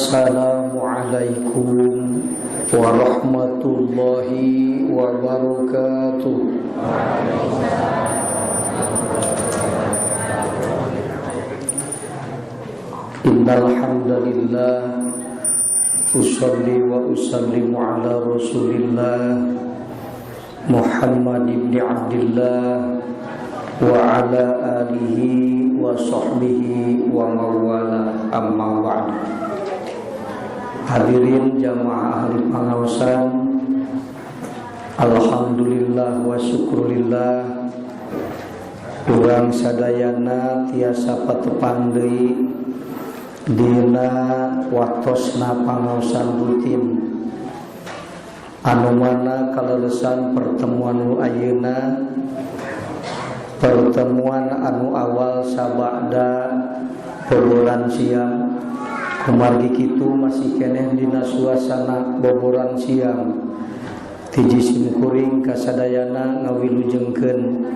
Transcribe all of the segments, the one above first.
Assalamualaikum warahmatullahi wabarakatuh. Innal hamdalillah usalli wa usallimu ala Rasulillah Muhammad ibn Abdillah wa ala alihi wa sahbihi wa mawala, amma ba'd. Hadirin jamaah ahli pengawasan, alhamdulillah wa syukurillah urang sadayana tiasa patepang deui dina waktosna pangaosan rutin anu mana kalelesan pertemuan nu ayeuna, pertemuan anu awal sabada boboran siang. Kumargi kitu masih keneh dina suasana boboran siang. Tiji simkuring kasadayana ngawilujengkeun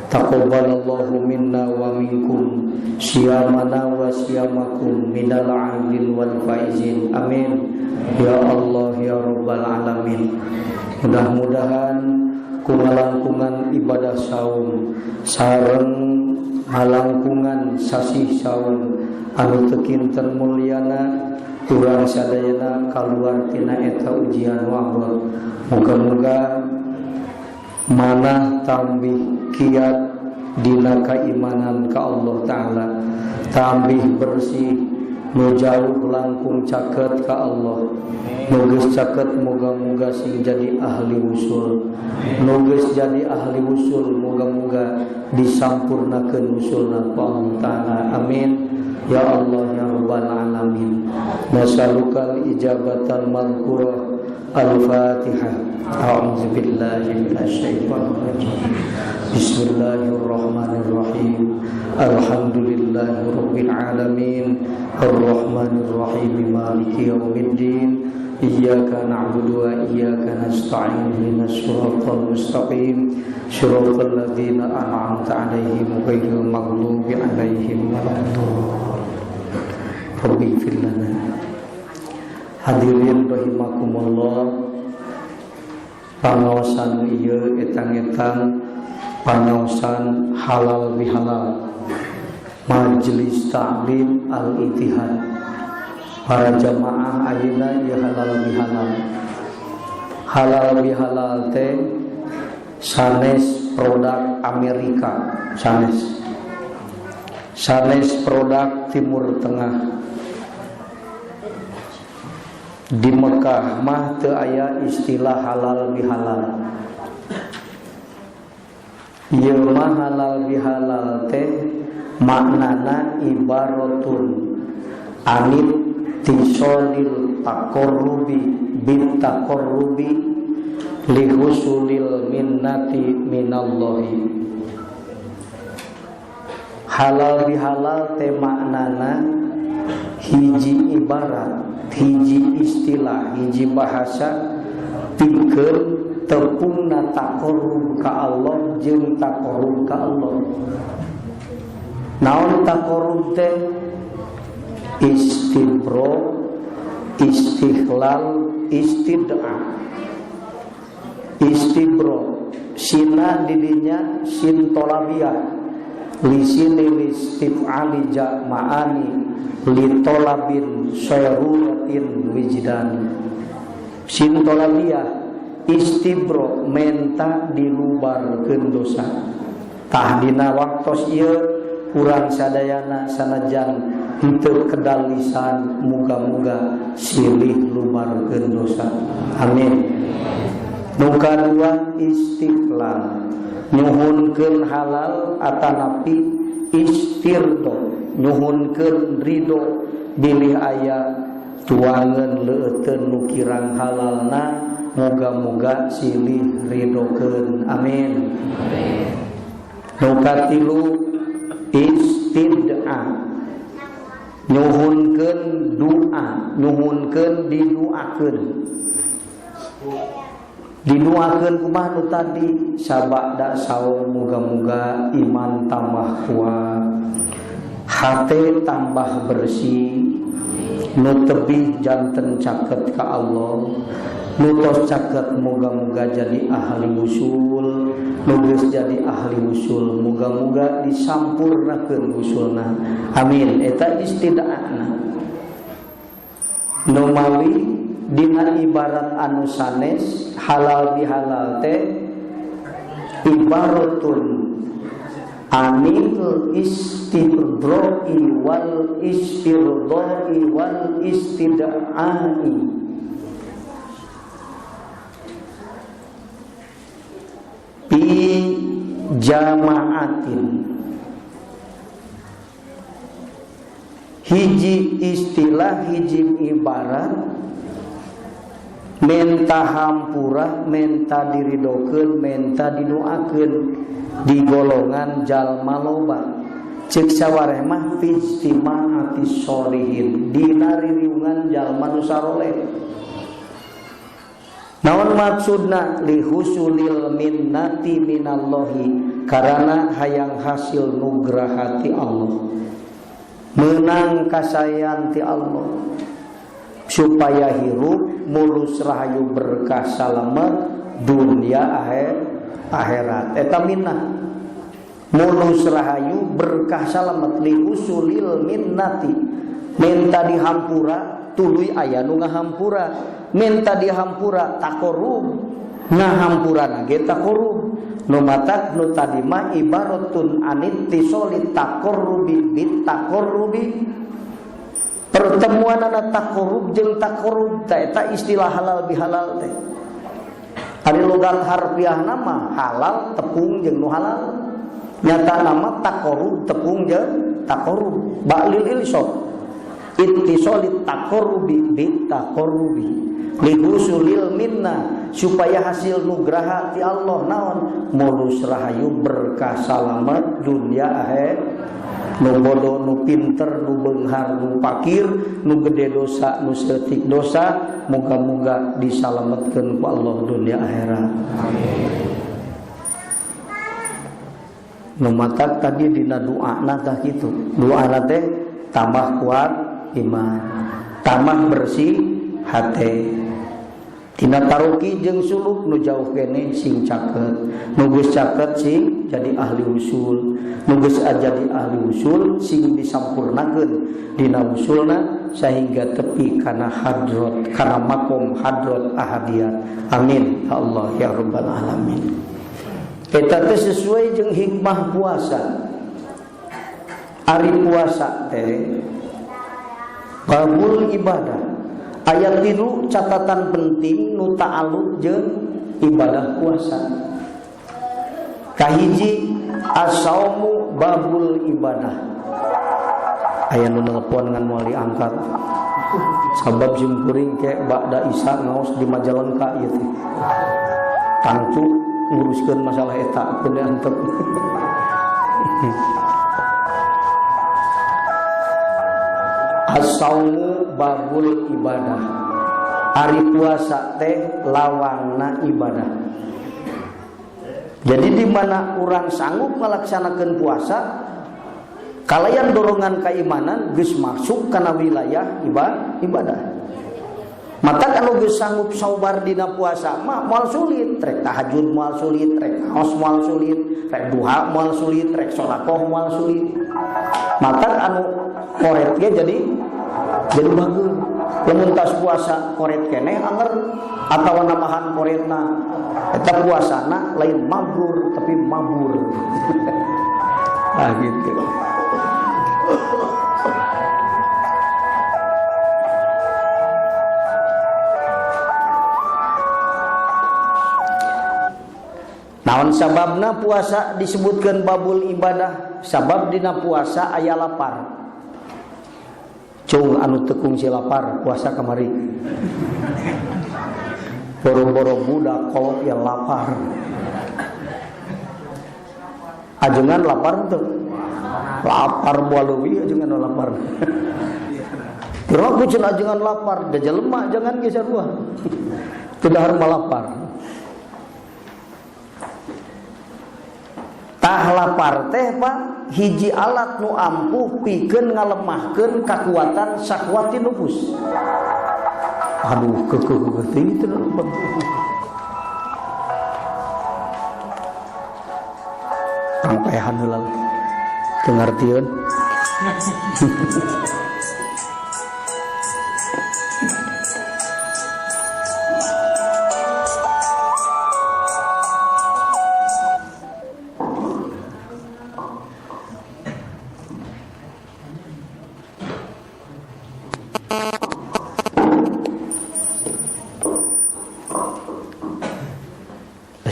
taqabbalallahu minna wa minkum siyamana wa siyamakum minal aidin wal faizin. Amin ya Allah ya rabbal alamin. Mudah-mudahan ku ngalangkungan ibadah saum sareng ngalangkungan sasih saum anu teu kinten mulyana, urang sadayana kaluar tina eta ujian wabah. Muga-muga manah tambih kiat dina keimanan ka Allah Ta'ala, tambih bersih, nu jauh langkung caket ka Allah. Nu geus caket moga-moga sing jadi ahli usul, nu geus jadi ahli usul moga-moga disampurnakeun usulna ku Allah Ta'ala. Amin ya Allah ya rabbal alamin. Nasalukal ijabatal mazkurah. Al-Fatihah. A'udzu billahi minasyaitonir rajim. Bismillahirrahmanirrahim. Alhamdulillahi rabbil alamin. Arrahmanir rahim. Maliki yaumiddin. Iyyaka na'budu wa iyyaka nasta'in. Ihdinas siratal mustaqim. Siratal ladzina an'amta 'alaihim ghairil maghdubi 'alaihim waladdallin. Rabbi ighfir lana. Hadirin rahimakumullah, pangaosan ieu etang-etang pangaosan halal bihalal Majelis Taklim Al-Ittihad. Para jamaah, ayeuna ieu halal bihalal. Halal bihalal teh sanes produk Amerika, sanes, sanes produk Timur Tengah. Di Mekah mah teu aya istilah halal bihalal. Ieu mah halal bihalal teh maknana ibaratun anit tisolil taqarrubi bit taqarrubi lihusulil minnati minallahi. Halal bihalal teh maknana hiji ibarat, hiji istilah, hiji bahasa pikeun tepungna taqarrub ka Allah jeung taqarrub ka Allah. Naon taqarrub teh? Istibro, istihlal, istid'a. Istibro sina didinya sin tolabiyah, lisini listif'ali ja'ma'ani litolabin sayruratin wijdani. Sin tolabiyah, istibro menta dilubarkeun dosa. Tah, dina waktos ieu urang sadayana sanajan henteu kedal lisan, muga-muga silih lubarkeun dosa. Amin. Nu kadua istihlal, nyuhunkeun halal atanapi istirdo, nyuhunkeun ridho bilih aya tuangan leueteun nu kirang halalna, moga-moga silih ridokeun. Amin. Nu katilu istid'a, nyuhunkeun doa, nyuhunkeun diduakeun. Diduakeun kumaha? Nu tadi, sabada saum muga-muga iman tambah kuat, hati tambah bersih. Nu tebih janten caket ka Allah, nu tos caket moga-moga jadi ahli usul, nu geus jadi ahli usul moga-moga disampurnakeun usulna. Amin. Eta istidaana. Nu mawi dina ibarat anu sanes halal bihalal teh ibaratun anil istirdoi wal istirdoi wal istidai bi jamaatin. Hiji istilah hiji ibarat menta hampura, menta diridokeun, menta didoakeun di golongan jalma loba. Cek sawareh mah ijtimaati sholihin, dina ririungan jalma nu saroleh. Naon maksudna? Lihusulil minnati minallahi, karana hayang hasil nugraha ti Allah, menang kasayan ti Allah, supaya hirup mulus rahayu berkah salamet dunia akhirat. Eta minnah mulus rahayu berkah salamet lihusulil minnati, minta dihampura tuluy aya nu ngahampura, minta dihampura takorub, ngahampurana ge takorub. Nu matak nu tadi mah ibaratun anittisoli takorrubi bit takorrubi, pertemuanana takorub jeung takorub teh eta istilah halal bihalal teh. Ari logat harfiah nama halal tepung jeung nu halal, nyata nama takorub tepung jeung takorub ba'lil ilsot ittisolit takorrubi bit takorrubi lihusulil minna, supaya hasil nugraha ti Allah naon mulus rahayu berkah salamet dunia akhir. Nu bodoh, nu pinter, nu beunghar, nu pakir, nu gede dosa, nu saeutik dosa, moga-moga disalametkeun ku Allah dunia akhirat. Nu matak tadi dina doana tah kitu. Doana teh tambah kuat iman, tambah bersih hate. Tina taruki jeung suluk nu jauh kene sing caket, nu geus caket sing jadi ahli usul, nu geus jadi ahli usul sing disampurnakeun dina usulna sehingga tepi kana hadrat, kana makom hadrat ahadiyah. Amin ya Allah ya rabbal alamin. Eta teh sesuai jeung hikmah puasa. Ari puasa teh babul ibadah. Ayat 3 catatan penting nu ta'alluq jeung ibadah puasa. Kahiji as-saumu babul ibadah. Aya nu nelpon ngan moal diangkat. Sabab simkuring ke ba'da isya ngaos di Majalengka ieu teh. Tangtu nguruskeun masalah eta keun diantep. As-saumu babul ibadah. Ari puasa teh lawangna ibadah. Jadi di mana orang sanggup melaksanakan puasa, kalayan dorongan keimanan geus masuk kana wilayah ibadah. Maka kalau geus sanggup saubar dina puasa mah moal sulit, rek tahajud moal sulit, rek ngaos moal sulit, rek duha moal sulit, rek sedekah moal sulit. Maka anu koret ge jadi bagus. Lamun tas puasa koret keneh anger atawa namahan koretna, eta puasana lain mabrur tapi mabur. Ah gitu. Naon sababna puasa disebutkan babul ibadah? Sabab dina puasa aya lapar. Cung anu tekung si lapar puasa kamari. Boro-boro budak kolot ya lapar. Ajengan lapar tuh. Lapar moal leuwih ajengan lapar. Kira kucing ajengan lapar, da jelema jangan ge sarua. Teu dahar mah lapar. Tah lapar teh Pak hiji alat nu ampuh pikeun ngalemahkeun kakuatan syahwatin nufus. Aduh keukeuh teuing teu rangpaehan heula teu ngartieun.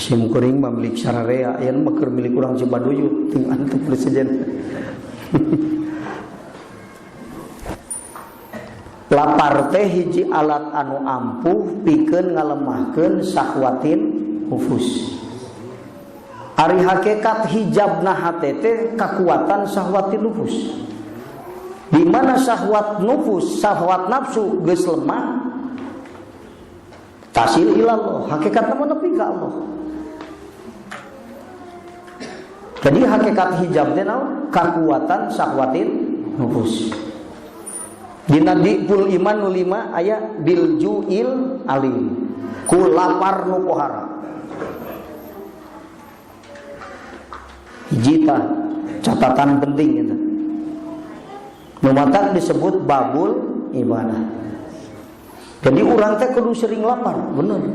Sim kuring mah milik sararea, aya mah keur milik urang Cibaduyut teu antep presiden. Lapar teh hiji alat anu ampuh pikeun ngalemahkeun syahwatin nufus. Ari hakikat hijabna hate teh kakuatan syahwatin nufus. Di mana syahwat nufus, syahwat nafsu geus lemah, tasil ilallah, hakikatna mah nepi ka Allah. Jadi hakikat hijab teh naon? Kakuatan syahwatin nufus. Dina dipul iman nu 5 aya bil ju'il alim. Ku lapar nu pohara. Hiji tah catatan penting eta. Nu matak disebut babul ibadah. Jadi urang teh kudu sering lapar, bener.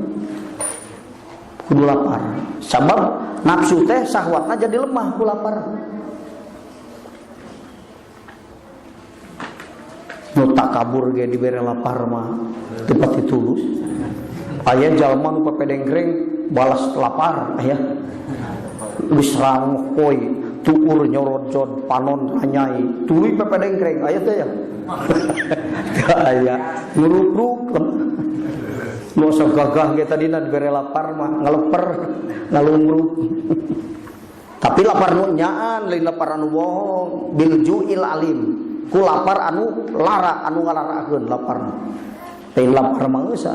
Kudu lapar. Sabab nafsu teh syahwatna jadi lemah ku lapar. Nu takabur ge dibere lapar mah teu pati tulus. Aya jalma nu pepedengkreng balas lapar aya. Geus ranguh poe tuur nyorojod panon ranyai tuluy pepedengkreng aya teh ya. Teu aya ngurupruk. Nu sok gagah ge tadina dibere lapar mah ngaleper ngalungruk. Tapi lapar nu nyaan lain lapar anu bohong bil ju'il alim. Ku lapar anu lara anu ngalarakeun lapar. Lain lapar mah geus.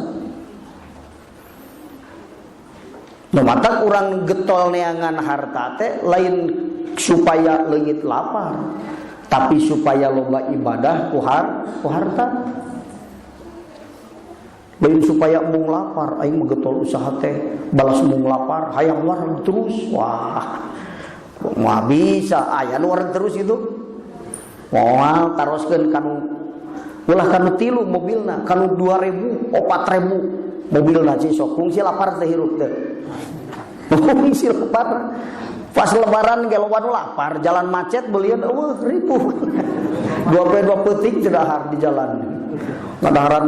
Nu matak urang getol neangan harta teh lain supaya leungit lapar, tapi supaya loba ibadah ku harta. Lain supaya mung lapar, aing mah getol usaha teh balas mung lapar, hayang wareg terus. Wah, moal bisa aya nu wareg terus itu. Moal taroskeun kanu ulah kanu 3 mobilna, kanu 2000, 4000 mobilna sih sok kungsi lapar teh hirup teh. Kungsi lapar. Pas lebaran ge loba nu lapar, jalan macet belian eueuh ripuh. 2 peuting teu dahar di jalan. Kadaharan.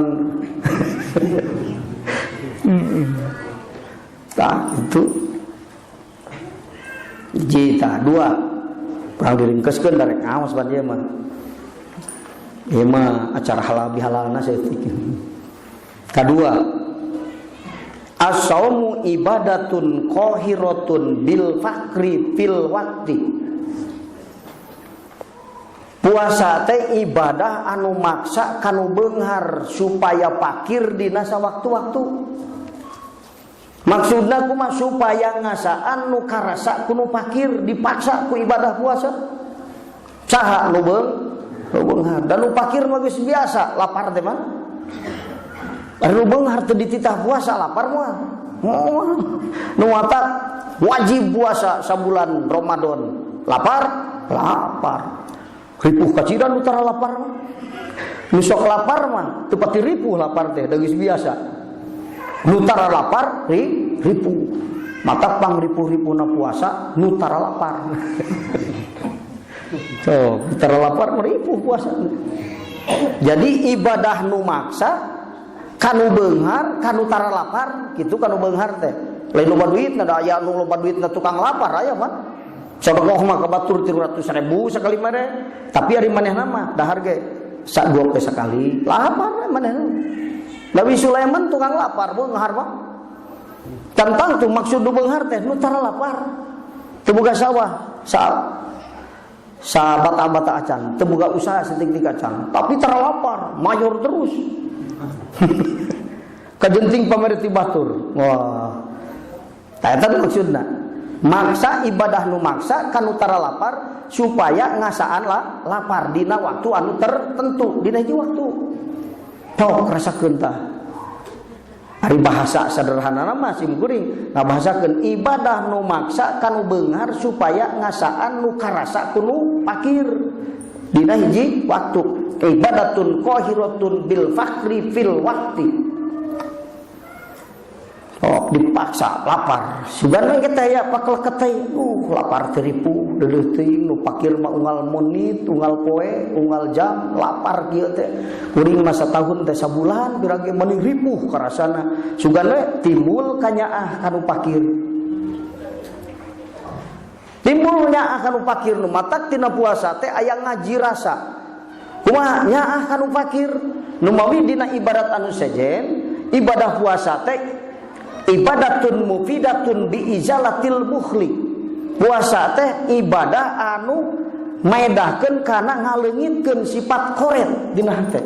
Tah itu. Hiji tah dua. Perang diringkeskeun darek ngaos pan ieu mah. Ieu mah acara halal bihalalna saeutik. Kadua, as-saumu ibadatun qahiratun bil fakri fil waqti. Puasa teh ibadah anu maksa kanu beunghar supaya pakir dina sawaktu-waktu. Maksudna kumaha? Supaya ngasaan nu karasa ku nu pakir dipaksa ku ibadah puasa. Saha nu beunghar? Dan nu pakir mah geus biasa lapar teh mah. Nu beunghar teu dititah puasa lapar mah. Moal. Nu matak wajib puasa sabulan Ramadan. Lapar? Lapar. Ripuh kacidan nu tara lapar mah. Nu sok lapar mah teu pati ripuh lapar teh, da geus biasa. Nu tara lapar ripuh. Mata pang ripuh-ripuhna puasa nu tara lapar. So, nu tara lapar mah ripuh puasa. Jadi ibadah nu maksa kanu beunghar, kanu tara lapar, kitu kanu beunghar teh. Lain loba duitna, da aya nu loba duitna tukang lapar aya mah. Sedekah mah ka batur 300.000 sakali mah. Tapi ari manehna mah dahar ge sak dua poe sakali. Lapar manehna. Nabi Sulaiman tukang lapar beunghar mah. Tentang tuh maksud nu beunghar teh nu tara lapar. Teu boga sawah, sabat-abata acan, teu boga usaha setik-tik acan, tapi tara lapar, mayor terus. Kajenting pamerti batur. Wah. Tah eta maksudna. Maksa ibadah nu maksa kanu tara lapar supaya ngasaan lah lapar dina waktu anu tertentu dina hiji waktu. Tok rasakeun tah. Ari bahasa sederhana mah sim kuring ngabahasakeun ibadah nu maksa kanu beunghar supaya ngasaan nu karasa ku nu fakir dina hiji waktu. Ibadatun qahiratun bil fakri fil waqti. Oh, dipaksa lapar. Sugan kita ya pakel keteh, lapar teripu, deuleuh teuing nu pakir mah unggal menit, unggal poe, unggal jam, lapar kieu teh. Kuring mah satahun teh sabulan birage meuni ripuh karasana. Sugan we timbul kanyaah kanu pakir. Timbul nyaah kanu pakir nu matak tina puasa teh aya ngaji rasa. Kumaha nyaah kanu fakir nu mawi dina ibadat anu sejen, ibadah puasa teh ibadatun mufidatun bi izalatil bukhli. Puasa teh ibadah anu maedahkeun kana ngaleungitkeun sifat koret dina hate.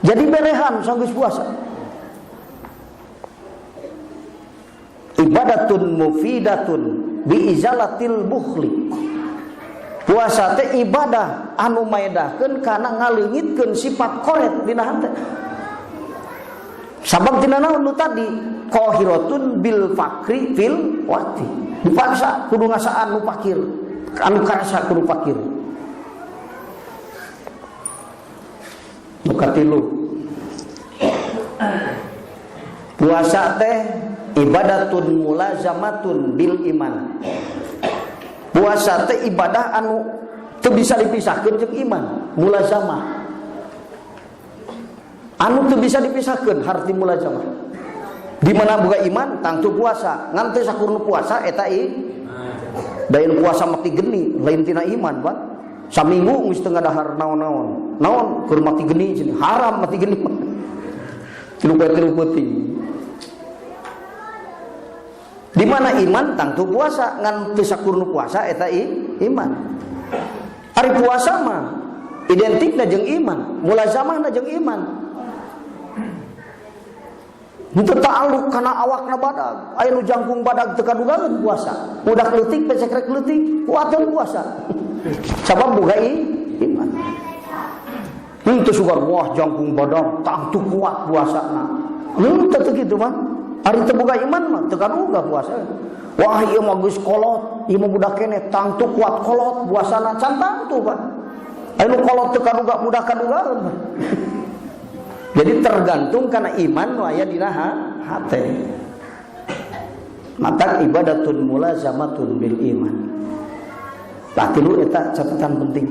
Jadi berehan sanggeus puasa. Ibadatun mufidatun bi izalatil bukhli. Puasa teh ibadah anu maedahkeun kana ngaleungitkeun sifat koret dina hate. Sabab tina naon nu tadi qahiratun bil fakri fil waqti. Dipaksa kudu ngasaan nu fakir, anu karasa kudu fakir. Nu katilu. Puasa teh ibadatun mulazamatun bil iman. Puasa teh ibadah anu teu bisa dipisahkeun jeung iman, mulazamah. Anu teu bisa dipisahkeun harti mulazamah. Di mana boga iman tangtu puasa, ngan teu sakurnu puasa eta dain puasa mati geni lain tina iman, Pak. Saminggu geus teu ngadahar naon-naon. Naon keur mati geni cenah, haram mati geni. Tilu poe tilu peuting. Di mana iman tangtu puasa, ngan teu sakurnu puasa eta iman. Ari puasa mah identikna jeung iman, mulazamahna jeung iman. Henteu ta'alluq kana awakna badag, aya nu jangkung badag teu kadugaeun puasa. Budak leutik pecekrek leutik kuateun puasa. Sabab boga iman. Henteu sugar wah jangkung badag tangtu kuat puasana. Henteu teu kitu mah. Ari teu boga iman mah teu kaduga puasa. Wah ieu mah geus kolot, ieu mah budak keneh tangtu kuat kolot puasana can tangtu Pak. Aya nu kolot teu kaduga budak kadugaeun. Jadi tergantung karena iman nu aya dina hate. Mata ibadatun mulazamatun bil iman. Lah tilu eta catatan penting.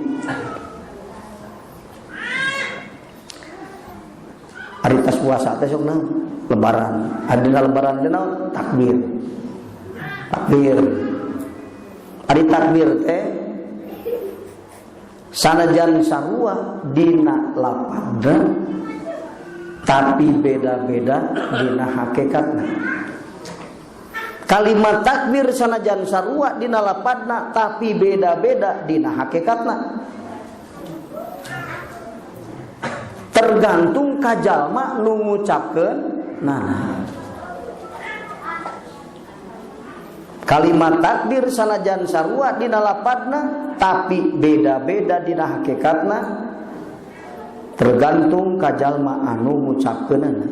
Ari tas puasa teh sok naon? Lebaran. Ari dina lebaran teh naon? Takbir. Takbir. Ari takbir teh sanajan sarua dina lapadna tapi beda-beda dina hakikatna. Kalimat takbir sanajan sarua dina lapadna tapi beda-beda dina hakikatna. Tergantung kajalma nu ngucapkeun nana. Kalimat takbir sanajan sarua dina lapadna tapi beda-beda dina hakikatna. Tergantung kajalma anu ngucapkeunana.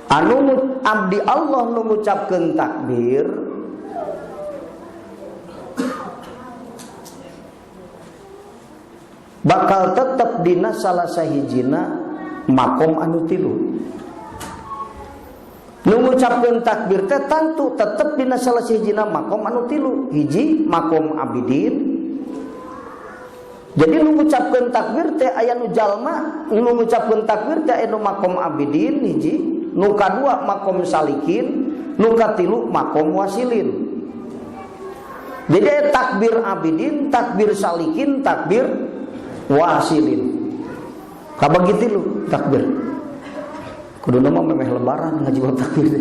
Anu abdi Allah nu ngucapkeun takbir bakal tetep dina salah sahijina makom anu tilu. Nu ngucapkeun takbir teh tangtu tetep dina salah sahijina makom anu tilu. Hiji makom abidin. Jadi nu ngucapkeun takbir teh aya nu jalma, nu ngucapkeun takbir teh aya nu makom abidin hiji, nu kadua makom salikin, nu katilu makom wasilin. Jadi aya takbir abidin, takbir salikin, takbir wasilin. Kabagi tilu takbir. Kuduna mah memeh lebaran ngaji bab takbir.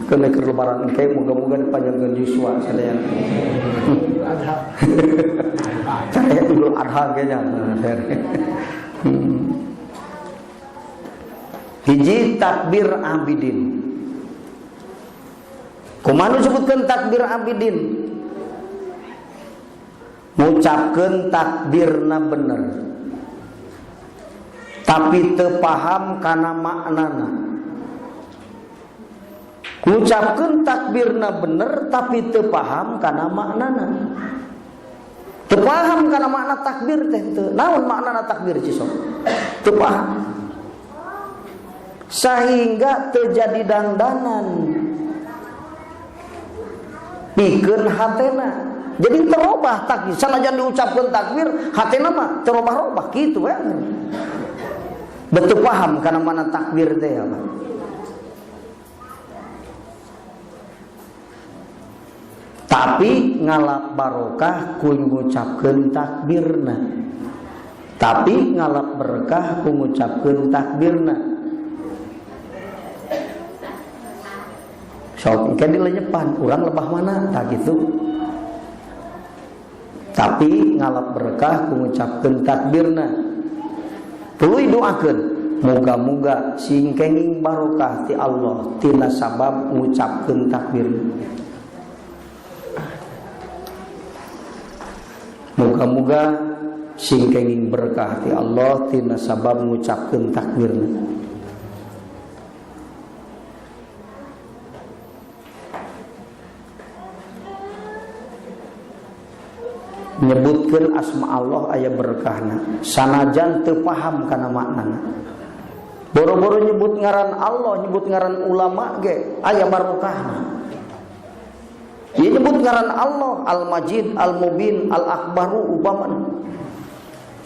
Keun keur lebaran engke moga-moga dipanjangkeun yuswa sadayana. Adha. Cara Idul Adha kayaknya. Hiji takbir abidin. Kumaha disebutkeun takbir abidin? Ngucapkeun takbirna bener, tapi teu paham kana maknana. Ngucapkeun takbirna bener tapi teu paham kana maknana. Teu paham kana makna takbir teh teu. Naon maknana takbir cisok? Teu paham. Sehingga terjadi dangdanan pikeun hatena. Jadi terobah takbir, sanajan diucapkeun takbir hatena mah terobah-robah kitu we. Betul paham kana mana takbir teh apa. Tapi ngalap barokah ku ngucapkeun takbirna. Tapi ngalap berkah ku ngucapkeun takbirna. Sok engke dilenyepan, urang lebah mana tah kitu. Tapi ngalap berkah ku ngucapkeun takbirna. Tuluy doakeun, moga-moga sing kenging barokah ti Allah tina sabab ngucapkeun takbir. Moga-moga sing kenging berkah ti Allah tina sabab ngucapkeun takbirna. Nyebutkeun asma Allah aya berkahna sanajan teu paham kana maknana. Boro-boro nyebut ngaran Allah, nyebut ngaran ulama ge aya barokahna. Ieu nyebut ngaran Allah Al-Majid, Al-Mubin, Al-Akbaru upamana.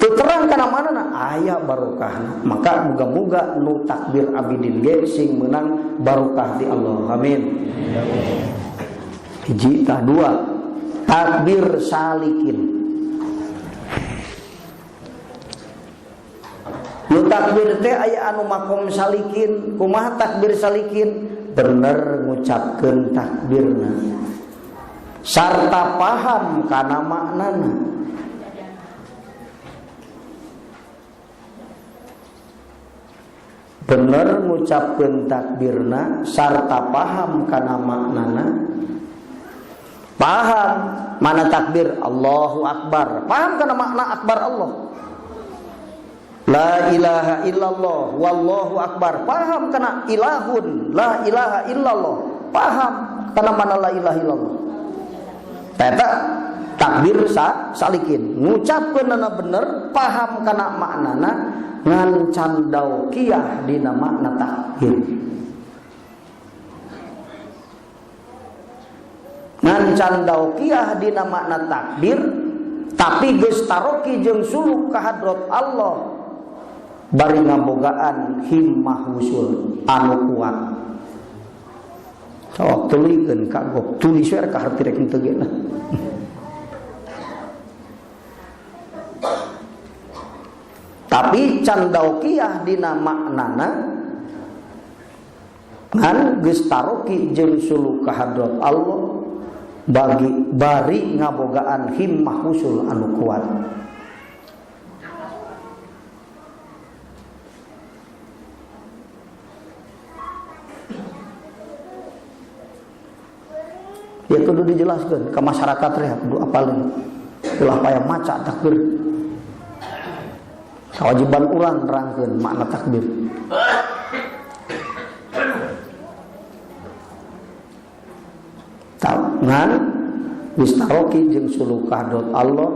Teu terang kana maknana aya barokahna. Maka muga-muga nu takbir abidin ge sing meunang barokah ti Allah. Amin. Hiji tah dua, takbir salikin. Nu takbir teh aya anu makom salikin. Kumaha takbir salikin? Bener ngucapkeun takbirna sarta paham kana maknana. Bener ngucapkeun takbirna sarta paham kana maknana. Paham mana takbir Allahu Akbar, paham kana makna akbar Allah. La ilaha illallah wallahu akbar, paham kana ilahun la ilaha illallah, paham kana mana la ilaha illallah. Eta takbir salikin, ngucapkeunana bener, paham kana maknana, ngan can daukiah dina makna takbir. Ngan can daukiah dina makna takbir, tapi geus taroki jeung suluk ka hadrat Allah bari ngabogaan himmah wusul anu kuat. Sok tulikeun kagok, tulis we ka harti rek henteu ge. Tapi can daukiah dina maknana ngan geus taroki jeung suluk ka hadrat Allah bagi bari ngabogaan himmah usul anu kuat. Ya kudu dijelaskan ke masyarakat teh kudu apalin ulah payah maca takbir. Kewajiban urang nerangkeun makna takbir. Ngan geus taroki jeung suluk ka hadrat Allah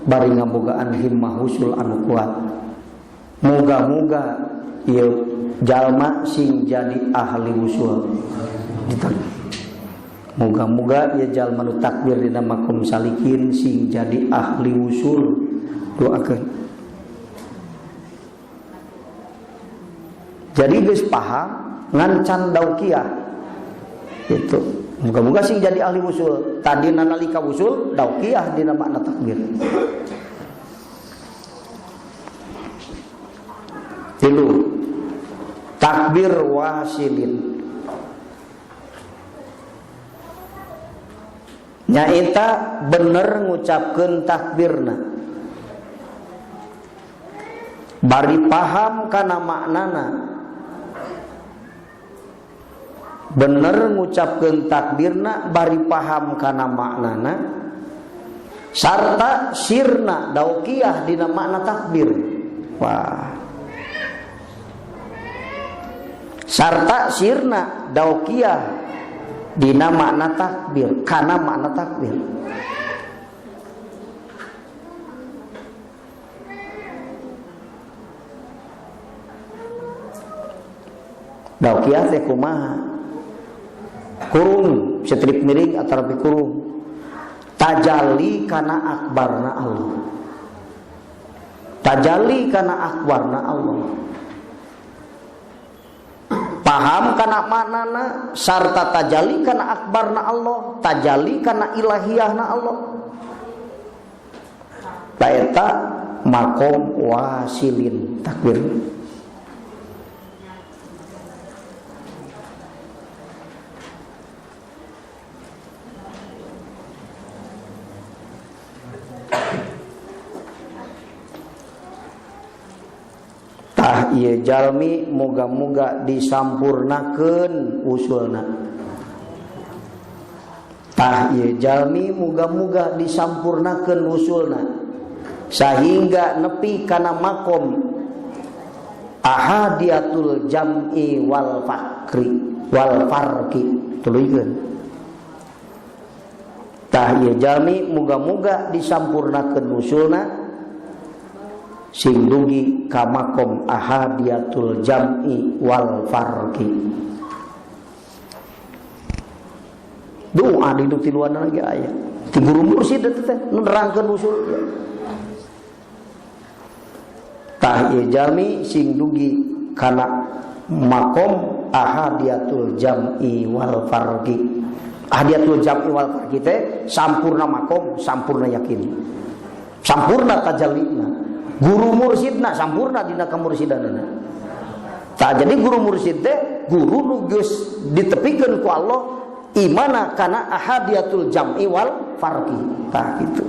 bari ngabogaan himmah usul anu kuat. Moga-moga ieu jalma sing jadi ahli usul. Moga-moga ieu jalma nu takbir dina makom salikin sing jadi ahli usul. Doakeun. Jadi geus paham ngan can daukiah. Itu. Moga-moga sing jadi ahli usul. Tadi nalika usul daukiah dina makna takbir. Tilu, takbir wasilin. Nyaeta bener ngucapkeun takbirna, bari paham kana maknana, Bener ngucapkeun takbirna bari paham kana maknana sarta sirna daukiah dina makna takbir. Wah. Sarta sirna daukiah dina makna takbir, kana makna takbir. Daukiah teh kumaha? Kurung setrip miring atau kurung tajalli kana akbarna Allah, tajalli kana akbarna Allah, paham kana maknana sarta tajalli kana akbarna Allah, tajalli kana ilahiyahna Allah. Ta eta makom wasilin takbir. Tah ieu jalmi moga-moga disampurnakeun usulna. Tah ieu jalmi moga-moga disampurnakeun usulna sahingga nepi kana makom ahadiatul jam'i wal fakri wal farqi tuluykeun. Tah ieu jalmi moga-moga disampurnakeun usulna sing dugi ka makom ahadiatul jam'i wal farqi. Doa di tiluan lagi aya ti guru mursyid teh nerangkeun usul. Tah ieu jalmi sing dugi kana makom ahadiatul jam'i wal farqi. Ahadiatul jam'i wal farqi teh sampurna makom, sampurna yakin, sampurna tajallina. Guru mursyidna sampurna dina kamursidanana. Tah jadi guru mursyid teh guru nu geus ditepikeun ku Allah imana kana ahadiatul jam'i wal farqi. Tah kitu.